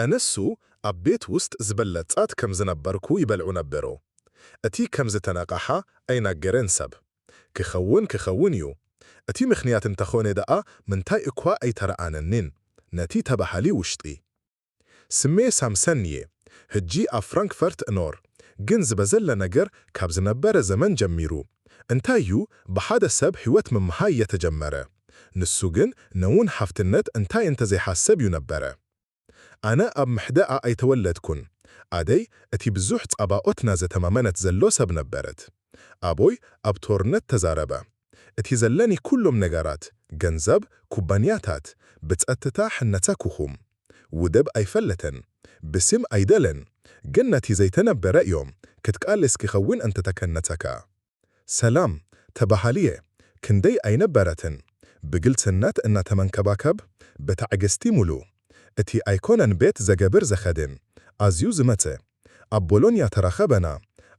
እነሱ ኣብ ቤት ውስጥ ዝበለጻት ከም ዝነበርኩ ይበልዑ ነበሩ። እቲ ከም ዝተነቃሓ ኣይናገረን ሰብ። ክኸውን ክኸውን እዩ። እቲ ምኽንያት እንተኾነ ደኣ ምንታይ እኳ ኣይተረኣነኒን። ነቲ ተባሃሊ ውሽጢ ስሜ ሳምሰን እየ። ሕጂ ኣብ ፍራንክፈርት እኖር። ግን ዝበዘለ ነገር ካብ ዝነበረ ዘመን ጀሚሩ። እንታይ እዩ ብሓደ ሰብ ህይወት ምምሃይ እየተጀመረ። ንሱ ግን ነውን ሃፍትነት እንታይ እንተዘይሓሰብ እዩ ነበረ። ኣነ ኣብ ምሕደኣ ኣይተወለድኩን። ኣደይ እቲ ብዙሕ ጻባኦትና ዘተማመነት ዘሎ ሰብ ነበረት። ኣቦይ ኣብ ቶርነት ተዛረበ። እቲ ዘለኒ ኩሎም ነገራት፣ ገንዘብ፣ ኩባንያታት፣ ብጸጥታ ሕነጸኩኹም። ውደብ ኣይፈለተን፣ ብስም ኣይደለን፣ ግን ነቲ ዘይተነበረ እዮም ክትቃለስ ክኸውን እንተተከነጸካ። ሰላም ተባሃልየ ክንደይ ኣይነበረትን፣ ብግልጽነት እናተመንከባከብ፣ ብታዕግስቲ ሙሉ። እቲ ኣይኮነን ቤት ዘገብር ዘኸድን፣ ኣዝዩ ዝመጸ። ኣብ ቦሎኛ ተራኸበና፣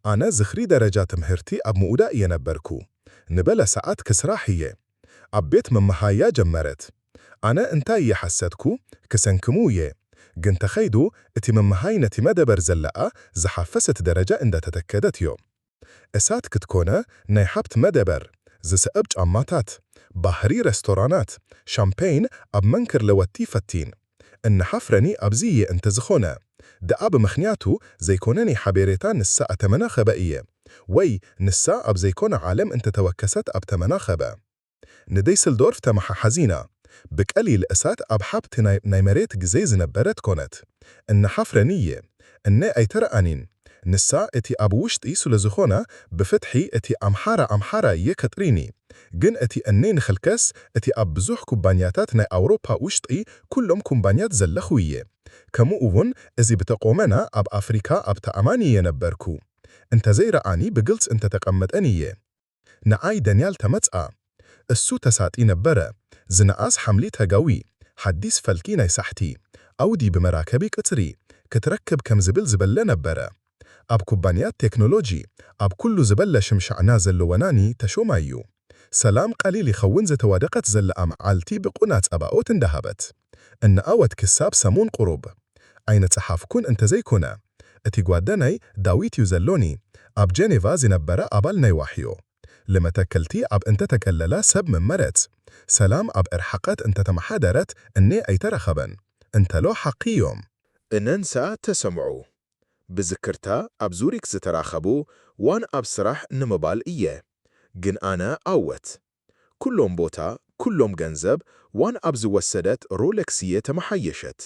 ኣነ ዝኽሪ ደረጃ ትምህርቲ ኣብ ምውዳእ እየ ነበርኩ። ንበለ ሰዓት ክስራሕ እየ። ኣብ ቤት መመሃያ ጀመረት። ኣነ እንታይ እየ ሓሰድኩ፣ ክሰንክሙ እየ። ግን ተኸይዱ እቲ መመሃይ ነቲ መደበር ዘለኣ ዝሓፈሰት ደረጃ እንዳተተከደት እዮ። እሳት ክትኮነ ናይ ሃብት መደበር፣ ዝስዕብ ጫማታት፣ ባህሪ ረስቶራናት፣ ሻምፔይን ኣብ መንክር ለወቲ ፈቲን። እንሓፍረኒ ኣብዚ እየ እንተዝኾነ፣ ደኣ ብምኽንያቱ ዘይኮነኒ ሓቤሬታ ንሳ ኣተመናኸበ እየ፣ ወይ ንሳ ኣብ ዘይኮነ ዓለም እንተተወከሰት ኣብ ተመናኸበ። ንደይስልዶርፍ ተመሓሓዚና። ብቀሊል እሳት ኣብ ሃብቲ ናይ፣ ናይ መሬት ግዜ ዝነበረት ኮነት። እንሓፍረኒ እየ። እነ ኣይተረኣኒን። ንሳ እቲ ኣብ ውሽጢ ስለ ዝኾነ ብፍትሒ እቲ ኣምሓራ ኣምሓራ እየ ከጥሪኒ። ግን እቲ እነ ንኽልከስ እቲ ኣብ ብዙሕ ኩባንያታት ናይ ኣውሮፓ ውሽጢ ኩሎም ኩባንያት ዘለኹ እየ። ከምኡ እውን እዚ ብተቆመና ኣብ ኣፍሪካ ኣብ ተኣማኒ እየ ነበርኩ። እንተዘይረኣኒ ብግልጽ እንተተቀመጠን እየ። ንዓይ ደንያል ተመጽኣ። እሱ ተሳጢ ነበረ። ዝነኣስ ሓምሊ ተጋዊ፣ ሓዲስ ፈልኪ ናይ ሳሕቲ፣ ኣውዲ ብመራከቢ ቅጽሪ ክትረክብ ከም ዝብል ዝበለ ነበረ። ኣብ ኩባንያት ቴክኖሎጂ፣ ኣብ ኩሉ ዝበለ ሽምሻዕና ዘለወናኒ ተሾማዩ። ሰላም ቀሊል ይኸውን ዝተዋደቐት ዘለኣ መዓልቲ ብቁና ጸባኦት እንዳሃበት። እናኣወት ክሳብ ሰሙን ቁሩብ። ኣይነጸሓፍኩን እንተዘይኮነ፣ እቲ ጓደናይ ዳዊት እዩ ዘሎኒ፣ ኣብ ጀኔቫ ዝነበረ ኣባል ናይ ዋሕዮ። ለመተከልቲ ኣብ እንተተከለላ ሰብ መመረት። ሰላም ኣብ እርሓቀት እንተተመሓደረት እኔ ኣይተረኸበን። እንተሎ ሓቂ እዮም። እነንሳ ተሰምዑ። ብዝክርታ ኣብ ዙሪክ ዝተራኸቡ ዋን ኣብ ስራሕ ንምባል እየ። ግን ኣነ ኣወት። ኩሎም ቦታ፣ ኩሎም ገንዘብ ዋን ኣብ ዝወሰደት ሮለክስ እየ ተመሓየሸት።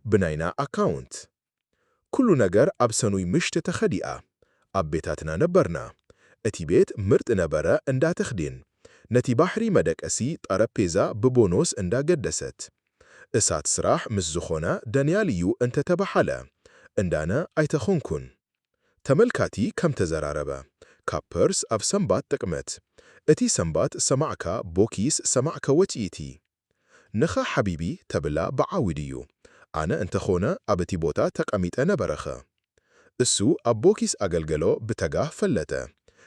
ብናይና ኣካውንት። ኩሉ ነገር ኣብ ሰኑይ ምሽት ተኸዲኣ። ኣብ ቤታትና ነበርና። እቲ ቤት ምርጥ ነበረ እንዳ ተኽዲን። ነቲ ባሕሪ መደቀሲ ጠረጴዛ ብቦኖስ እንዳ ገደሰት። እሳት ስራሕ ምስ ዝኾነ ደንያል እዩ እንተተባሓለ። እንዳነ ኣይተኾንኩን። ተመልካቲ ከም ተዘራረበ። ካብ ፐርስ ኣብ ሰንባት ጥቅመት። እቲ ሰንባት ሰማዕካ ቦኪስ ሰማዕከ ወጪ እቲ። ንኻ ሓቢቢ ተብላ ብዓዊ ድዩ? ኣነ እንተኾነ ኣብ እቲ ቦታ ተቐሚጠ ነበረኸ። እሱ ኣብ ቦኪስ ኣገልገሎ ብተጋህ ፈለጠ።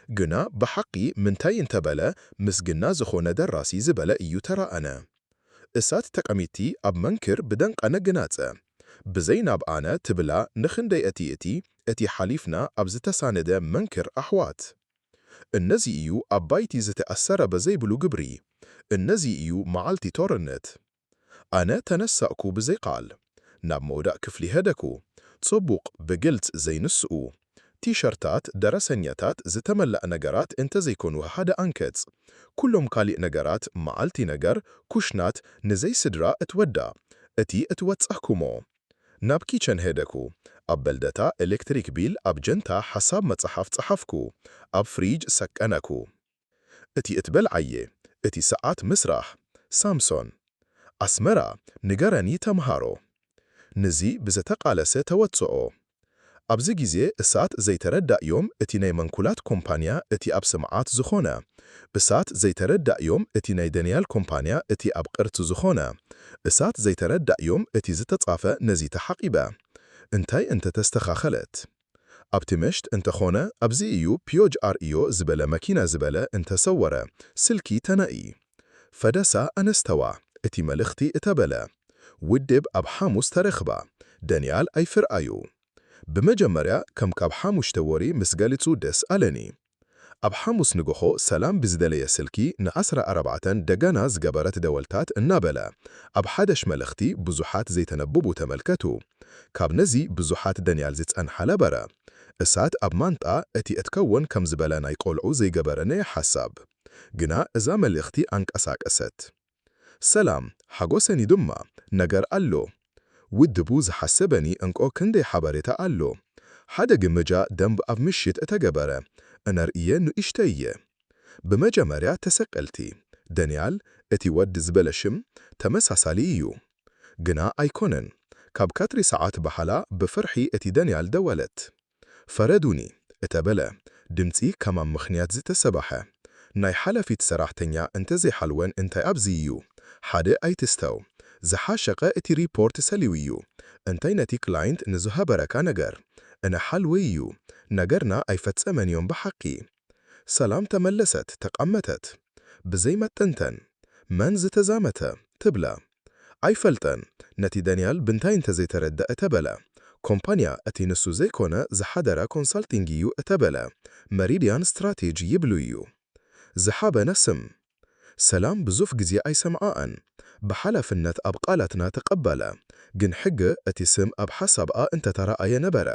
ግና ብሓቂ ምንታይ እንተበለ ምስግና ዝኾነ ደራሲ ዝበለ እዩ ተራኣነ። እሳት ተቐሚቲ ኣብ መንክር ብደንቀነ ግናጸ። ብዘይ ናብ ኣነ ትብላ ንኽንደይ እቲ እቲ እቲ ሓሊፍና ኣብ ዝተሳነደ መንክር ኣሕዋት። እነዚ እዩ ኣብ ባይቲ ዝተኣሰረ በዘይብሉ ግብሪ። እነዚ እዩ መዓልቲ ቶርነት። ኣነ ተነሳእኩ ብዘይ ቃል። ናብ መውዳእ ክፍሊ ሄደኩ። ጽቡቕ ብግልጽ ዘይንስኡ። ቲሸርታት፣ ደረሰኛታት፣ ዝተመላእ ነገራት እንተዘይኮኑ ሓደ ኣንከጽ። ኩሎም ካሊእ ነገራት መዓልቲ ነገር፣ ኩሽናት፣ ንዘይ ስድራ እትወዳ። እቲ እትወጸህኩሞ። ናብ ኪቸን ሄደኩ። ኣብ በልደታ ኤሌክትሪክ ቢል ኣብ ጀንታ ሓሳብ መጽሓፍ ጸሓፍኩ። ኣብ ፍሪጅ ሰቀነኩ። እቲ እትበልዓየ፣ እቲ ሰዓት ምስራሕ። ሳምሶን። ኣስመራ፣ ንገረኒ ተምሃሮ። ንዚ ብዘተቃለሰ ተወጽኦ። ኣብዚ ግዜ እሳት ዘይተረዳእዮም እቲ ናይ መንኩላት ኮምፓንያ እቲ ኣብ ስምዓት ዝኾነ። እሳት ዘይተረዳእዮም እቲ ናይ ደንያል ኮምፓንያ እቲ ኣብ ቅርጽ ዝኾነ። እሳት ዘይተረዳእዮም እቲ ዝተጻፈ ነዚ ተሓቂበ። እንታይ እንተተስተኻኸለት። ኣብቲ ምሽት እንተኾነ፣ ኣብዚ እዩ ፒዮጅ ኣርእዮ ዝበለ መኪና ዝበለ እንተሰወረ፣ ስልኪ ተነኢ። ፈደሳ ኣነስተዋ፣ እቲ መልእኽቲ እተበለ። ውድብ ኣብ ሓሙስ ተረኽባ። ደንያል ኣይፍርኣዩ። ብመጀመርያ ከም ካብ ሓሙሽተ ወሪ ምስ ገሊጹ ደስ ኣለኒ። ኣብ ሓሙስ ንግሆ ሰላም ብዝደለየ ስልኪ ንዓሰርተ ኣርባዕተ ደገና ዝገበረት ደወልታት እናበለ ኣብ ሓደሽ መልእኽቲ ብዙሓት ዘይተነብቡ ተመልከቱ። ካብ ነዚ ብዙሓት ደንያል ዝጸንሓ ነበረ። እሳት ኣብ ማንጣ እቲ እትከውን ከም ዝበለ ናይ ቆልዑ ዘይገበረ ነየ ሓሳብ። ግና እዛ መልእኽቲ ኣንቀሳቀሰት። ሰላም፣ ሓጎሰኒ ድማ፣ ነገር ኣሎ። ውድቡ ዝሓሰበኒ እንቆ ክንደይ ሓበሬታ ኣሎ። ሓደ ግምጃ ደንብ ኣብ ምሽት እተገበረ፣ እነርእየ ንእሽተይ እየ። ብመጀመርያ ተሰቀልቲ፣ ደንያል፣ እቲ ወድ ዝበለ ሽም ተመሳሳሊ እዩ። ግና ኣይኮነን። ካብ ቀትሪ ሰዓት በኋላ ብፍርሒ እቲ ደንያል ደወለት። ፈረዱኒ፣ እተበለ ድምጺ ከማን ምኽንያት ዝተሰባሐ። ናይ ሓላፊት ሰራሕተኛ እንተዘይሓልወን እንታይ ኣብዚ እዩ? ሓደ ኣይትስተው። ዝሓሸቀ እቲ ሪፖርት ሰሊው እዩ። እንታይ ነቲ ክላይንት ንዝሃበረካ ነገር? እነ ሓልወይ እዩ። ነገርና ኣይፈጸመን እዮም ብሓቂ። ሰላም ተመለሰት፣ ተቐመተት። ብዘይ መጠንተን፣ መን ዝተዛመተ? ትብላ። ኣይፈልጠን፣ ነቲ ደንያል ብንታይ እንተዘይተረድኣ እተበለ። ኮምፓንያ እቲ ንሱ ዘይኮነ ዝሓደረ ኮንሳልቲንግ እዩ እተበለ። መሪድያን ስትራቴጂ ይብሉ እዩ። ዝሓበነ ስም። ሰላም ብዙፍ ግዜ ኣይሰምዓኣን። ብሓላፍነት ኣብ ቃላትና ተቐበለ። ግን ሕጊ እቲ ስም ኣብ ሓሳብኣ እንተተራኣየ ነበረ።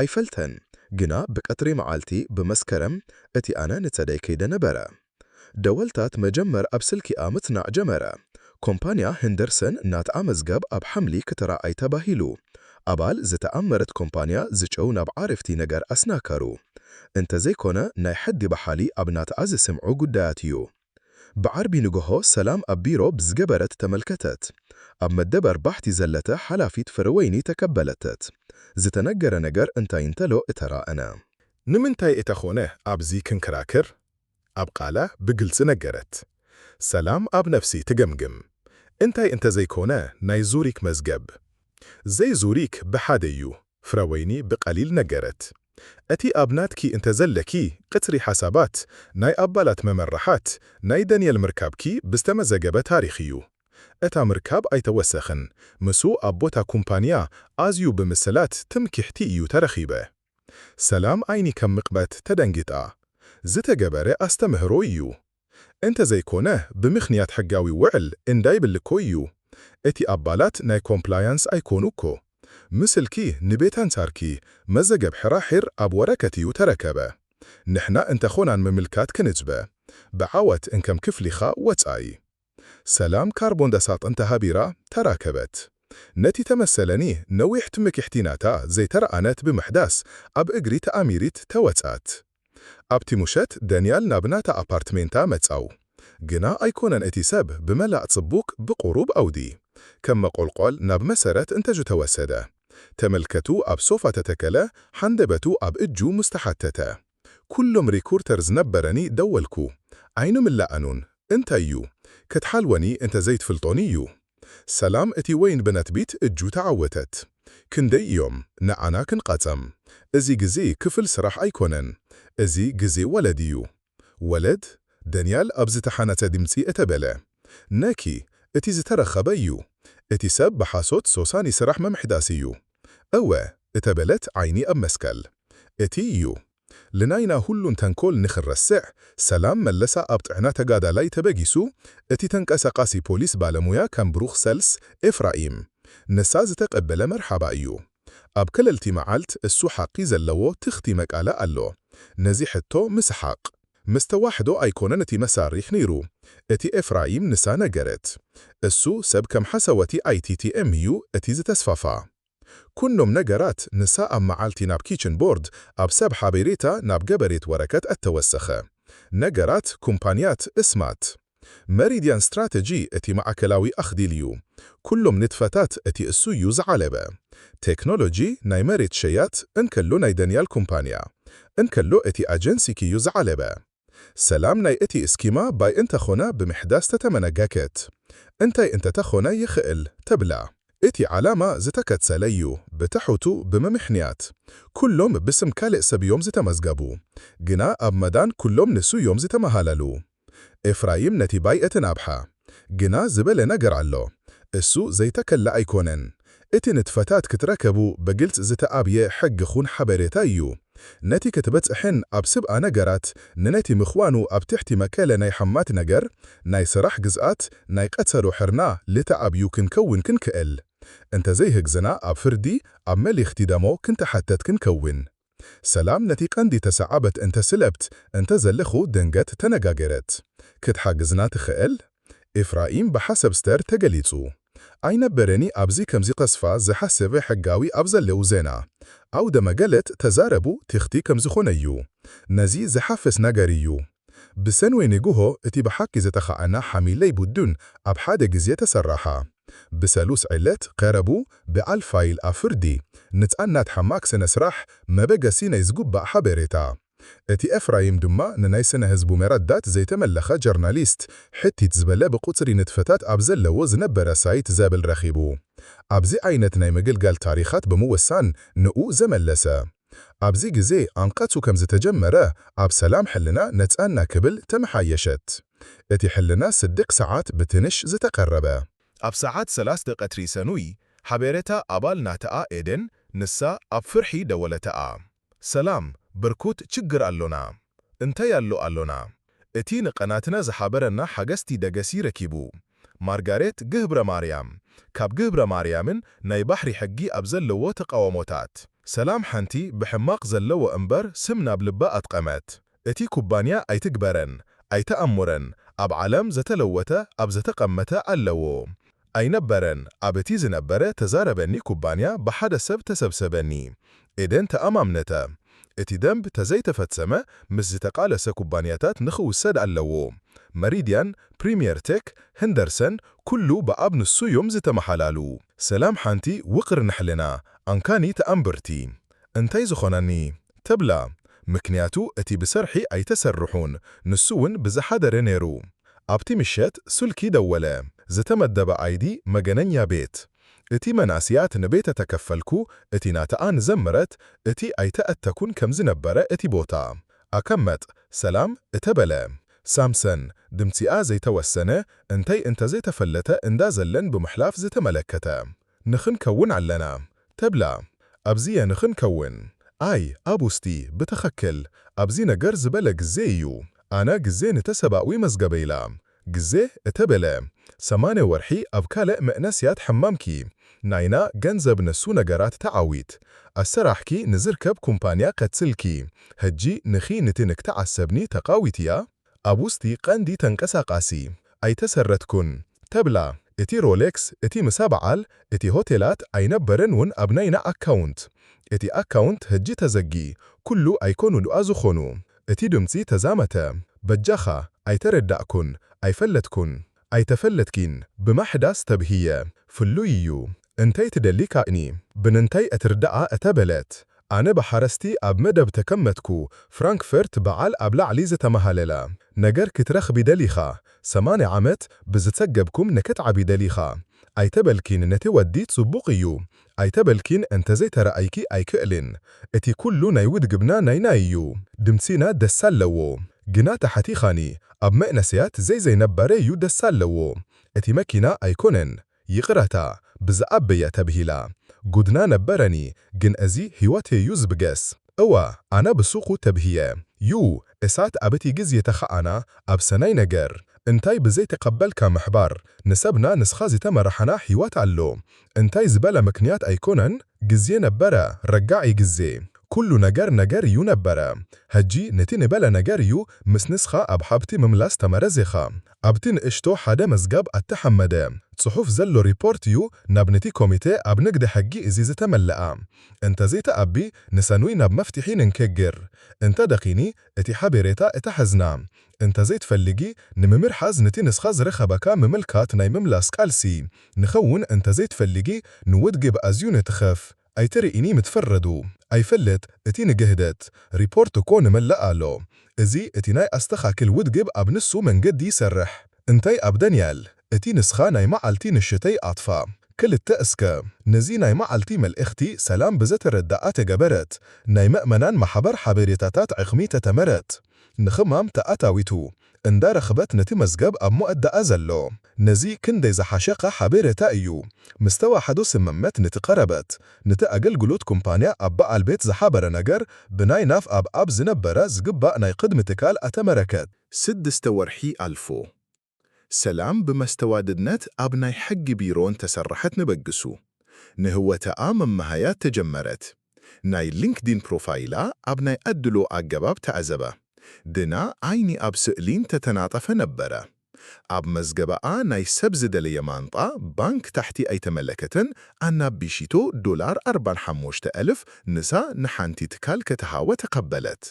ኣይፈልተን፣ ግና ብቀትሪ መዓልቲ ብመስከረም እቲ ኣነ ንጸደይ ከይደ ነበረ። ደወልታት መጀመር ኣብ ስልኪኣ ምጽናዕ ጀመረ። ኮምፓንያ ህንደርሰን ናትኣ መዝገብ ኣብ ሓምሊ ክትረኣይ ተባሂሉ። ኣባል ዝተኣመረት ኮምፓንያ ዝጨው ናብ ዓረፍቲ ነገር ኣስናከሩ። እንተዘይኮነ ናይ ሕጊ በሓሊ ኣብ ናትኣ ዝስምዑ ጉዳያት እዩ። ብዓርቢ ንግሆ ሰላም ኣብ ቢሮ ብዝገበረት ተመልከተት። ኣብ መደበር ባሕቲ ዘለተ ሓላፊት ፍረወይኒ ተቀበለተት። ዝተነገረ ነገር እንታይ እንተሎ እተራእነ። ንምንታይ እተኾነ ኣብዚ ክንከራከር? ኣብ ቃላ ብግልጺ ነገረት። ሰላም ኣብ ነፍሲ ትገምግም። እንታይ እንተዘይኮነ ናይ ዙሪክ መዝገብ። ዘይ ዙሪክ ብሓደ እዩ፣ ፍረወይኒ ብቐሊል ነገረት። እቲ ኣብ ናትኪ እንተዘለኪ ቅጽሪ ሓሳባት ናይ ኣባላት መመርሓት ናይ ደንየል ምርካብኪ ብዝተመዘገበ ታሪኽ እዩ። እታ ምርካብ ኣይተወሰኽን፣ ምስኡ ኣብ ቦታ ኩምፓንያ ኣዝዩ ብምስላት ትምክሕቲ እዩ ተረኺበ። ሰላም ዓይኒ ከም ምቕበት ተደንጊጣ። ዝተገበረ ኣስተምህሮ እዩ። እንተዘይኮነ ብምኽንያት ሕጋዊ ውዕል እንዳይብል እኮ እዩ። እቲ ኣባላት ናይ ኮምፕላያንስ ኣይኮኑ እኮ። ምስልኪ ንቤት ኣንጻርኪ መዘገብ ሕራሒር ኣብ ወረቀት እዩ ተረከበ። ንሕና እንተኾናን ምምልካት ክንጅበ። ብዓወት እንከም ክፍሊኻ ወጻኢ። ሰላም ካርቦን ዳሳጥን ተሃቢራ ተራከበት። ነቲ ተመሰለኒ ነዊሕ ትምክሕቲ ናታ ዘይተረኣነት ብምሕዳስ ኣብ እግሪ ተኣሚሪት ተወጻት። ኣብቲ ሙሸት ደንያል ናብ ናታ ኣፓርትሜንታ መጻው። ግና ኣይኮነን እቲ ሰብ ብመላእ ጽቡቅ ብቁሩብ ኣውዲ። ከም መቆልቆል ናብ መሰረት እንተጁ ተወሰደ። ተመልከቱ ኣብ ሶፋ ተተከለ ሓንደበቱ ኣብ እጁ ምስ ተሓተተ። ኩሎም ሪኩርተር ዝነበረኒ ደወልኩ። ዓይኑ ምላኣኑን እንታይ እዩ? ክትሓልወኒ እንተ ዘይትፍልጦኒ እዩ። ሰላም እቲ ወይን ብነትቢት እጁ ተዓወተት። ክንደይ እዮም ንዓና ክንቃጸም? እዚ ግዜ ክፍል ስራሕ ኣይኮነን። እዚ ግዜ ወለድ እዩ። ወለድ? ደንያል ኣብ ዝተሓነተ ድምጺ እተበለ። ነኪ፣ እቲ ዝተረኸበ እዩ። እቲ ሰብ ብሓሶት ሶሳኒ ስራሕ መምሕዳስ እዩ። እወ፣ እተበለት ዓይኒ ኣብ መስቀል። እቲ እዩ። ልናይና ሁሉን ተንኮል ንኽንረስዕ፣ ሰላም መለሳ ኣብ ጥዕና ተጋዳላይ ተበጊሱ፣ እቲ ተንቀሳቃሲ ፖሊስ ባለሙያ ከም ብሩኽሰልስ ኤፍራኢም። ንሳ ዝተቀበለ መርሓባ እዩ። ኣብ ከለልቲ መዓልት እሱ ሓቂ ዘለዎ ትኽቲ መቃለ ኣሎ። ነዚ ሕቶ ምስሓቅ። ምስ ተዋሕዶ ኣይኮነን እቲ መሳሪሕ ነይሩ። እቲ ኤፍራይም ንሳ ነገረት። እሱ ሰብ ከም ሓሰወቲ ኣይቲቲኤም እዩ እቲ ዝተስፋፋ። ኩኖም ነገራት ንሳ ኣብ መዓልቲ ናብ ኪችን ቦርድ ኣብ ሰብ ሓቤሬታ ናብ ገበሬት ወረከት እተወሰኸ። ነገራት ኩምፓንያት እስማት። መሪድያን ስትራተጂ እቲ ማዕከላዊ ኣኽዲል እዩ። ኩሎም ንጥፈታት እቲ እሱ እዩ ዝዓለበ። ቴክኖሎጂ ናይ መሬት ሸያት እንከሎ ናይ ደንያል ኩምፓንያ። እንከሎ እቲ ኣጀንሲክ እዩ ዝዓለበ። ሰላም ናይ እቲ እስኪማ ባይ እንተኾነ ብምሕዳስ ተተመነገከት። እንታይ እንተተኾነ ይኽእል ተብላ። እቲ ዓላማ ዝተከትሰለ እዩ ብትሑቱ ብምምሕንያት። ኩሎም ብስም ካልእ ሰብ እዮም ዝተመዝገቡ። ግና ኣብ መዳን ኩሎም ንሱ እዮም ዝተመሃለሉ። ኤፍራይም ነቲ ባይ እተናብሓ። ግና ዝበለ ነገር ኣሎ። እሱ ዘይተከለ ኣይኮነን። እቲ ንጥፈታት ክትረከቡ ብግልጽ ዝተኣብየ ሕጊ ኹን ሓበሬታ እዩ። ነቲ ክትበጽሕን ኣብ ስብኣ ነገራት ንነቲ ምኽዋኑ ኣብ ትሕቲ መከለ ናይ ሓማት ነገር፣ ናይ ስራሕ ግዝኣት፣ ናይ ቀጸሎ ሕርና ልተኣብዩ ክንከውን ክንክእል። እንተ ዘይህግዝና ኣብ ፍርዲ፣ ኣብ መሊኽቲ ደሞ ክንተሓተት ክንከውን። ሰላም ነቲ ቀንዲ ተሰዓበት እንተ ስለብት እንተ ዘለኹ ደንገት ተነጋገረት። ክትሓግዝና ትኽእል? ኤፍራኢም ብሓሰብ ስተር ተገሊጹ። ኣይነበረኒ ኣብዚ ከምዚ ቀስፋ ዝሓሰበ ሕጋዊ ኣብ ዘለዉ ዜና። ኣውደ መገለት ተዛረቡ ትኽቲ ከምዝኾነ እዩ። ነዚ ዝሓፍስ ነገር እዩ። ብሰንወይ ንግሆ እቲ ብሓቂ ዝተኻዕና ሓሚለይ ቡዱን ኣብ ሓደ ግዜ ተሰራሓ። ብሰሉስ ዕለት ቀረቡ ብኣልፋይል ኣብ ፍርዲ። ንጻናት ሓማክ ስነ ስራሕ መበገሲ ናይ ዝጉባእ ሓበሬታ። እቲ ኤፍራይም ድማ ንናይ ስነ ህዝቡ መረዳት ዘይተመለኸ ጀርናሊስት ሕቲት ዝበለ ብቁጽሪ ንጥፈታት ኣብ ዘለዎ ዝነበረ ሳይት ዘብል ረኺቡ። ኣብዚ ዓይነት ናይ ምግልጋል ታሪኻት ብምውሳን ንኡ ዘመለሰ። ኣብዚ ግዜ ኣንቀጹ ከም ዝተጀመረ ኣብ ሰላም ሕልና ነጻና ክብል ተመሓየሸት። እቲ ሕልና ስድቅ ሰዓት ብትንሽ ዝተቀረበ። ኣብ ሰዓት ሰላስተ ቀትሪ ሰኑይ ሓበሬታ ኣባል ናተኣ ኤደን ንሳ ኣብ ፍርሒ ደወለተኣ። ሰላም፣ ብርኩት ችግር ኣሎና። እንታይ ኣሎ ኣሎና? እቲ ንቀናትና ዝሓበረና ሓገዝቲ ደገሲ ረኪቡ። ማርጋሬት ግህብረ ማርያም፣ ካብ ግህብረ ማርያምን ናይ ባሕሪ ሕጊ ኣብ ዘለዎ ተቃውሞታት። ሰላም ሓንቲ ብሕማቕ ዘለዎ እምበር ስም ናብ ልባ ኣትቀመት። እቲ ኩባንያ ኣይትግበረን፣ ኣይተኣምረን፣ ኣብ ዓለም ዘተለወተ ኣብ ዘተቐመተ ኣለዎ። ኣይነበረን፣ ኣብ እቲ ዝነበረ ተዛረበኒ ኩባንያ ብሓደ ሰብ ተሰብሰበኒ። ኤደን ተኣማምነተ። እቲ ደንብ ተዘይተፈጸመ ምስ ዝተቃለሰ ኩባንያታት ንኽውሰድ ኣለዎ። መሪድያን፣ ፕሪምየር ቴክ፣ ህንደርሰን፣ ኩሉ ብኣብ ንሱ እዮም ዝተመሓላሉ። ሰላም ሓንቲ ውቕር ንሕልና፣ ኣንካኒ ተኣምብርቲ። እንታይ ዝኾነኒ? ተብላ። ምክንያቱ እቲ ብሰርሒ ኣይተሰርሑን፣ ንሱ እውን ብዝሓደረ ነይሩ። ኣብቲ ምሸት ስልኪ ደወለ። ዝተመደበ ኣይዲ መገነኛ ቤት። እቲ መናስያት ንቤተ ተከፈልኩ፣ እቲ ናተኣ ንዘመረት፣ እቲ ኣይተኣተኩን ከም ዝነበረ እቲ ቦታ። ኣከመጥ፣ ሰላም፣ እተበለ። ሳምሰን፣ ድምጺኣ ዘይተወሰነ፣ እንታይ እንተ ዘይተፈለተ እንዳ ዘለን ብምሕላፍ ዝተመለከተ። ንኽንከውን ኣለና። ተብላ። ኣብዚየ ንኽንከውን። ኣይ፣ ኣብ ውስጢ፣ ብትኽክል፣ ኣብዚ ነገር ዝበለ ግዜ እዩ። ኣነ ግዜ ንተሰባዊ መዝገበ ኢላ። ግዜ፣ እተበለ። ሰማንየ ወርሒ ኣብ ካልእ መእነስያት ሕማምኪ። ናይና ገንዘብ ነሱ ነገራት ተዓዊት። ኣሰራሕኪ ንዝርከብ ኩምፓንያ ቀጽልኪ። ሕጂ ንኺ ንቲ ንክትዓሰብኒ ተቃዊትያ? ኣብ ውስጢ ቀንዲ ተንቀሳቃሲ። ኣይተሰረትኩን። ተብላ። እቲ ሮሌክስ፣ እቲ ምሳ በዓል፣ እቲ ሆቴላት ኣይነበረን እውን ኣብ ናይና ኣካውንት። እቲ ኣካውንት ሕጂ ተዘጊ። ኩሉ ኣይኮኑ ዱኣ ዝኾኑ። እቲ ድምጺ ተዛመተ። በጃኻ፣ ኣይተረዳእኩን፣ ኣይፈለጥኩን፣ ኣይተፈለጥኪን፣ ብማሕዳስ ተብህየ። ፍሉይ እዩ። እንታይ ትደሊ ካእኒ? ብንንታይ እትርዳኣ እተበለት። ኣነ ብሓረስቲ ኣብ መደብ ተከመትኩ፣ ፍራንክፈርት በዓል ኣብ ላዕሊ ዝተመሃለላ። ነገር ክትረኽቢ ደሊኻ። ሰማንያ ዓመት ብዝጸገብኩም ንክትዓቢ ደሊኻ። ኣይተበልኪን ነቲ ወዲ ጽቡቕ እዩ። ኣይተበልኪን እንተዘይተረኣይኪ ኣይክእልን። እቲ ኩሉ ናይ ውድግብና ናይና እዩ። ድምጺና ደስ ኣለዎ። ግና ተሓቲኻኒ። ኣብ መእነስያት ዘይዘይነበረ እዩ ደስ ኣለዎ። እቲ መኪና ኣይኮነን። ይቕረታ፣ ብዝኣበየ ተብሂላ። ጉድና ነበረኒ፣ ግን እዚ ህይወተይ'ዩ ዝብገስ። እወ፣ ኣነ ብሱቑ ተብህየ። ዩ፣ እሳት ኣብ እቲ ግዜ ተኸኣና፣ ኣብ ሰናይ ነገር። እንታይ ብዘይተቐበልካ ምሕባር፣ ንሰብና ንስኻ ዝተመራሕና ህይወት ኣሎ። እንታይ ዝበለ ምክንያት ኣይኮነን፣ ግዜ ነበረ፣ ረጋዒ ግዜ። ኩሉ ነገር ነገር እዩ ነበረ። ሕጂ ነቲ ነበለ ነገር እዩ ምስ ንስኻ ኣብ ሃብቲ ምምላስ ተመረዜኻ። ኣብቲ ንእሽቶ ሓደ መዝገብ ኣተሓመደ ጽሑፍ ዘሎ ሪፖርት እዩ ናብ ነቲ ኮሚቴ ኣብ ንግዲ ሕጊ እዚ ዝተመለኣ። እንተዘይተኣቢ ንሰኑይ ናብ መፍትሒ ንንከግር። እንተ ደኺኒ እቲ ሓቤሬታ እታ ሕዝና። እንተዘይትፈልጊ ንምምርሓዝ ነቲ ንስኻ ዝረኸበካ ምምልካት ናይ ምምላስ ቃልሲ ንኸውን እንተዘይትፈልጊ ንውድግብ ኣዝዩ ንትኸፍ። ኣይትርእኒ ምትፈረዱ። ኣይፈልጥ እቲ ንግህደት ሪፖርት እኮ ንመላእ ኣሎ። እዚ እቲ ናይ ኣስተኻክል ውድግብ ኣብ ንሱ መንገዲ ይሰርሕ። እንታይ ኣብ ዳንኤል እቲ ንስኻ ናይ መዓልቲ ንሽተይ ኣጥፋ። ክልተ እስከ ነዚ ናይ መዓልቲ መልእኽቲ ሰላም ብዘተረዳኣ ተገበረት። ናይ መእመናን ማሕበር ሓበሬታታት ዕኽሚ ተተመረት። ንኽማም ተኣታዊቱ። እንዳ ረኽበት ነቲ መዝገብ ኣብ መወዳኣ ዘሎ። ነዚ ክንደይ ዝሓሸ ሓበሬታ እዩ! ምስ ተዋሕዶ ስምምነት ነቲ ቀረበት፣ ነቲ ኣገልግሎት ኩምፓንያ ኣብ በዓል ቤት ዝሓበረ ነገር ብናይ ናፍ ኣብ ኣብ ዝነበረ ዝግባእ ናይ ቅድሚ ትካል ኣተመረከት። ስድስተ ወርሒ ኣልፎ። ሰላም ብመስተዋድድነት ኣብ ናይ ሕጊ ቢሮ እንተሰርሐት ንበግሱ። ንህወተኣ መመሃያ ተጀመረት። ናይ ሊንክዲን ፕሮፋይላ ኣብ ናይ ኣድሎ ኣገባብ ተኣዘበ። ድና ዓይኒ ኣብ ስእሊ እንተተናጠፈ ነበረ። ኣብ መዝገባኣ ናይ ሰብ ዝደለየ ማንጣ ባንክ ታሕቲ ኣይተመለከተን ኣናብ ብሽቶ ዶላር ኣርባን ሓሙሽተ ኣልፍ ንሳ ንሓንቲ ትካል ከተሃወ ተቐበለት።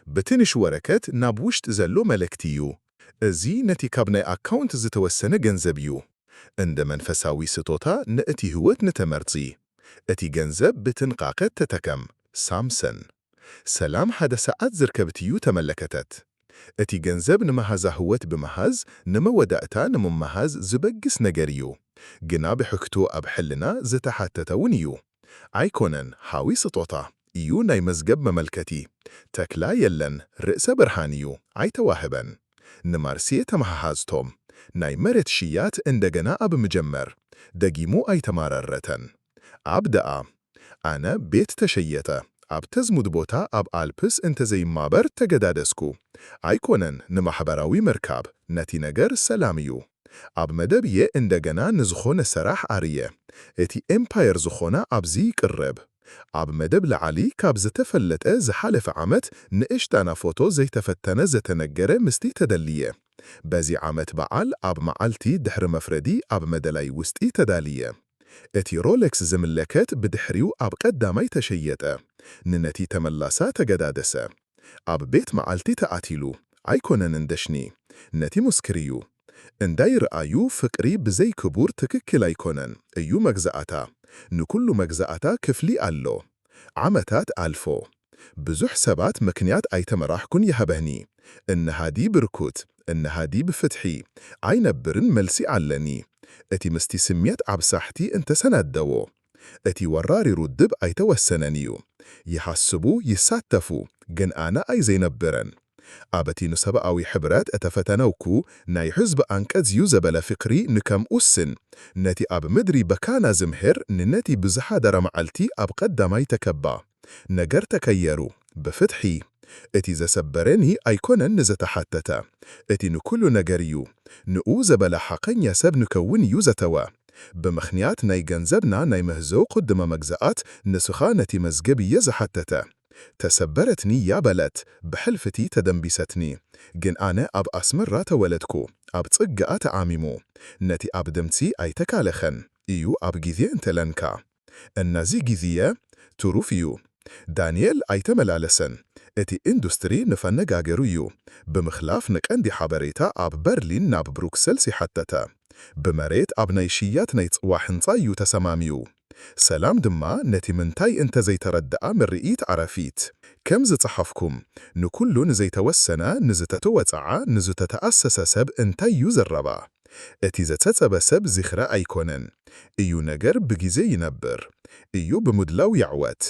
ብትንሽ ወረከት ናብ ውሽጥ ዘሎ መልእክቲ እዩ። እዚ ነቲ ካብ ናይ ኣካውንት ዝተወሰነ ገንዘብ እዩ። እንደ መንፈሳዊ ስጦታ ንእቲ ህይወት ንተመርጺ። እቲ ገንዘብ ብጥንቃቐ ተጠቀም። ሳምሰን። ሰላም ሓደ ሰዓት ዝርከብት እዩ ተመለከተት። እቲ ገንዘብ ንመሃዛ ህይወት ብምሃዝ ንመወዳእታ ንምምሃዝ ዝበግስ ነገር እዩ። ግና ብሕክቱ ኣብ ሕልና ዝተሓተተ እውን እዩ። ኣይኮነን ሃዊ ስጦታ እዩ ናይ መዝገብ መመልከቲ። ተክላ የለን ርእሰ ብርሃን እዩ ኣይተዋህበን። ንማርሲ ተመሃሃዝቶም ናይ መሬት ሽያት እንደገና ኣብ ምጀመር ደጊሙ ኣይተማረረተን። ኣብ ደኣ ኣነ ቤት ተሸየተ ኣብ ተዝሙድ ቦታ ኣብ ኣልፕስ እንተዘይማበር ተገዳደስኩ። ኣይኮነን ንማሕበራዊ ምርካብ ነቲ ነገር ሰላም እዩ። ኣብ መደብ እየ እንደገና ንዝኾነ ሰራሕ ኣርየ። እቲ ኤምፓየር ዝኾነ ኣብዚ ይቅረብ። ኣብ መደብ ላዕሊ ካብ ዝተፈለጠ ዝሓለፈ ዓመት ንእሽታና ፎቶ ዘይተፈተነ ዘተነገረ ምስቲ ተደልየ። በዚ ዓመት በዓል ኣብ መዓልቲ ድሕሪ መፍረዲ ኣብ መደላይ ውስጢ ተዳልየ። እቲ ሮለክስ ዝምለከት ብድሕሪው ኣብ ቀዳማይ ተሸየጠ። ንነቲ ተመላሳ ተገዳደሰ። ኣብ ቤት መዓልቲ ተኣቲሉ። ኣይኮነን እንደሽኒ። ነቲ ሙስክር እዩ። እንዳይ ረኣዩ ፍቅሪ ብዘይ ክቡር ትክክል ኣይኮነን እዩ መግዛኣታ። ንኩሉ መግዛኣታ ክፍሊ ኣሎ። ዓመታት ኣልፎ። ብዙሕ ሰባት ምክንያት ኣይተመራሕኩን ይሃበኒ። እንሃዲ ብርኩት፣ እንሃዲ ብፍትሒ። ኣይነብርን መልሲ ኣለኒ። እቲ ምስቲ ስምየት ኣብ ሳሕቲ እንተሰናደዎ። እቲ ወራሪ ሩድብ ኣይተወሰነን እዩ። ይሓስቡ፣ ይሳተፉ፣ ግን ኣነ ኣይዘይነብረን። ኣብ እቲ ንሰብኣዊ ሕብረት እተፈተነውኩ ናይ ሕዝቢ ኣንቀጽ እዩ ዘበለ ፍቅሪ ንከም ውስን። ነቲ ኣብ ምድሪ በካና ዝምህር ንነቲ ብዝሓደረ መዓልቲ ኣብ ቀዳማይ ተከባ። ነገር ተቀየሩ። ብፍትሒ። እቲ ዘሰበረኒ ኣይኮነን ንዘተሓተተ። እቲ ንኩሉ ነገር እዩ። ንኡ ዘበለ ሓቀኛ ሰብ ንከውን እዩ ዘተወ። ብምኽንያት ናይ ገንዘብና ናይ ምህዞ ቅድመ መግዛኣት ንስኻ ነቲ መዝገብ እየ ዝሓተተ። ተሰበረትኒ እያ በለት፣ ብሕልፍቲ ተደንቢሰትኒ። ግን ኣነ ኣብ ኣስመራ ተወለድኩ፣ ኣብ ጽግኣ ተዓሚሙ። ነቲ ኣብ ድምጺ ኣይተካለኸን እዩ ኣብ ግዜ እንተለንካ። እናዚ ግዜ ትሩፍ እዩ። ዳንኤል ኣይተመላለሰን። እቲ ኢንዱስትሪ ንፈነጋገሩ እዩ። ብምኽላፍ ንቀንዲ ሓበሬታ ኣብ በርሊን ናብ ብሩክሰልስ ይሓተተ። ብመሬት ኣብ ናይ ሽያት ናይ ጽዋ ሕንጻ እዩ ተሰማሚዩ። ሰላም ድማ ነቲ ምንታይ እንተዘይተረድኣ ምርኢት ዓረፊት። ከም ዝጸሓፍኩም፣ ንኩሉ ንዘይተወሰነ፣ ንዝተተወጽዓ፣ ንዝተተኣሰሰ ሰብ እንታይ እዩ ዝረባ? እቲ ዘተጸበ ሰብ ዝኽረ ኣይኮነን። እዩ ነገር ብግዜ ይነብር። እዩ ብምድላው ይዕወት።